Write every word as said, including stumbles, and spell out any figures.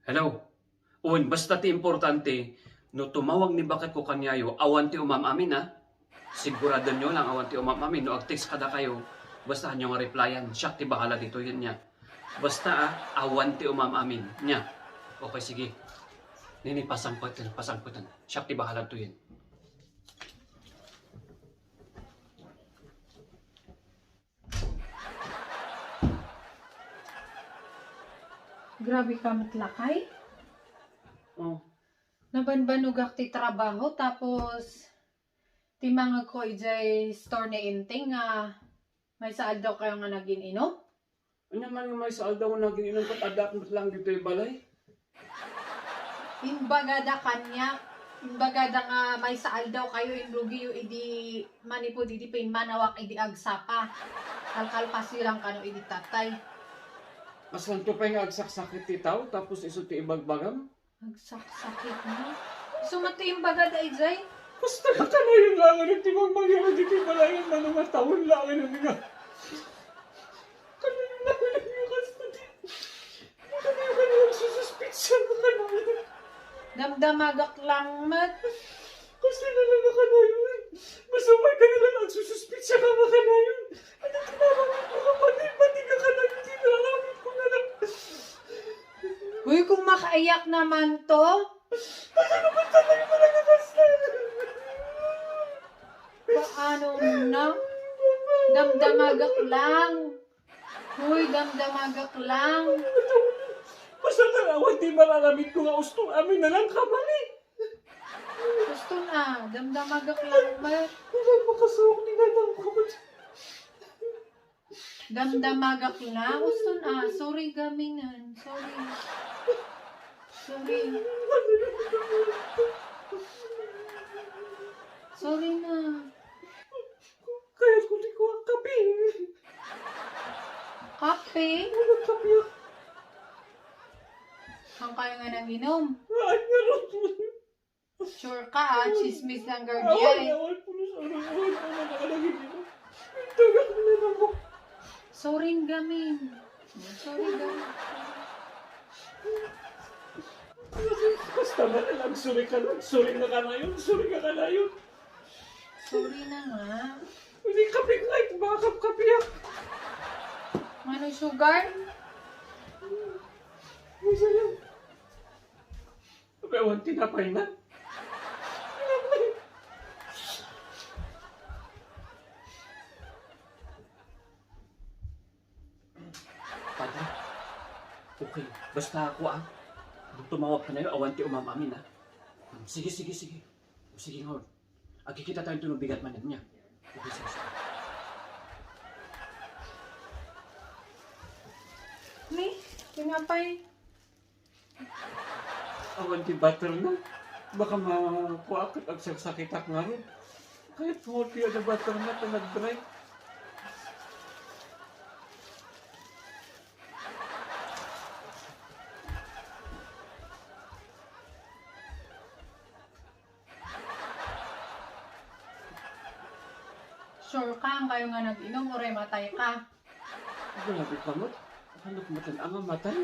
Hello? Wen, basta ti importante, no tumawag ni baketko kaniayo, awan ti umam-amin, a. Siguradoenyo lang awan ti umam-amin. No ag-text kadakayo, basta haanyo nga replyan. Siak ti bahala ditoyen, nia. Basta, a, awan ti umam-amin, nia. Okay, sige. Nini, pasangpeten, pasangpeten. Siak ti bahala ditoyen. Grabe ka met, lakay. Oh. Nabanbanogak ti trabaho, tapos timmangegko idiay store ni Enteng nga maysa aldawkayo nga nagin-inum. Ania man nga maysa aldaw nga nagin-inum ket addaak met laeng ditoy balay? Imbagada kaniak, imbagada nga maysa aldawkayo inrugiyo idi manipud idi pimmanawak idi agsapa. Kalkalpasyo lang kano idi tatay. Kaslanto pay nga agsaksakit ti tao tapos isu ti ibagbagam? Agsaksakit na? Isu met ti imbagada idiay? Kasta nga kanayon laengen ti mangmangyawag iti balayan, mano nga tawen laengen nga. Kanayon laengen nga kasta ti. Kanayon, kanayon, sususpitsa nga kanayon. Damdamagak lang met. Kasta na lang nga kanayon. Masumay ka na lang agsususpitsa ka nga kanayon. Ano ti maramit ko nga pati, pati nga kanayon, ti naramit ko na lang. Uy, kung makaiyak naman to. Paano man talaga malalakas na? Paano na? Damdamagak lang. Uy, damdamagak lang. Basta nga awan ti mararamid ko nga uston, amin na lang kamali. Uston a, damdamagak lang, ma. Wala makasuok ni nanang ko. Damdamagak la. Uston a. Sorry, gamingan. Sorry. Sorry. Sorry na. Kaya ko di ko ang kape. Kape? Ano kape? Saan kayo nga nanginom? Ay, meron. Sure ka, ah? Chismis lang, girl, di ay. Awan, awan, pulos, awan, awan, awan, awan, awan, awan, awan, awan, awan, awan. Sorry, gamin. Sorry, gamin. Basta man lang, sorry ka lang, sorry na ka na yun, sorry ka ka na yun. Sorry na nga. Hindi kape nga, ito baka kapkapiyak. Ano, sugar? Minsan lang. Abe, awan tinapay na. Padre, okay. Basta ako, ah. Nung tumawag ka na yun, awan ti umam-amin, ah. Sige, sige, sige. O, sige nga, Lord. Agkikita tayo ito ng bigat man niya. Okay, sige, sige. Ni, tinapay. Awan ti butter na. Baka makuha ket agsaksakitak ngarud. Kayat ko ti ada butter na ta nag-dry. Sure ka, ang kayo nga nag-inom, uray matay ka? Grabe ka, Mat. Ano ka matan ang matay?